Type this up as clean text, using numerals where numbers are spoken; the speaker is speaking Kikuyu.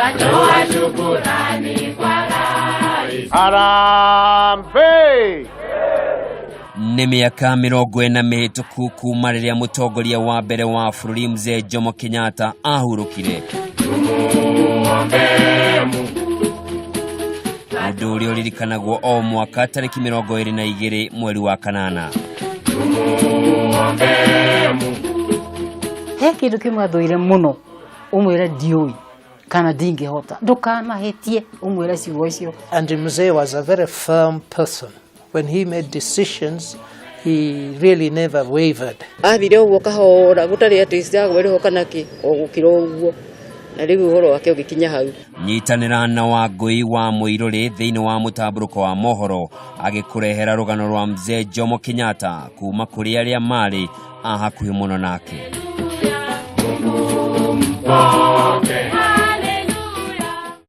Twatoa shukurani kwa Rais. Harambee! Nĩ mĩaka 40 mĩhĩtũku kuma rĩrĩa mũtongoria wa mbere wa bũrũri Mzee Jomo Kenyatta ahurũkire. Ũndũ ũrĩa ũririkanagwo o mwaka tarĩki 22 mweri wa kanana. He kĩndũ kĩmwe athũire mũno, ũmwĩre ndiũĩ kana ndingĩhota, ndũkanahĩtie ũmwĩre ciugo icio. And Mzee was a very firm person. When he made decisions, he really never wavered. Athire ũguo kahora gũtarĩ atĩ cagwerĩho kana kĩ, o gũkĩra ũguo, na rĩu ũhoro wake ũgĩkinya hau. Nyitanĩra na Wangũi wa Mũirũrĩ thĩinĩ wa mũtambũrũko wa mohoro agĩkũrehera rũgano rwa Mzee Jomo Kenyatta kuma kũrĩ arĩa marĩ a hakuhĩ mũno nake.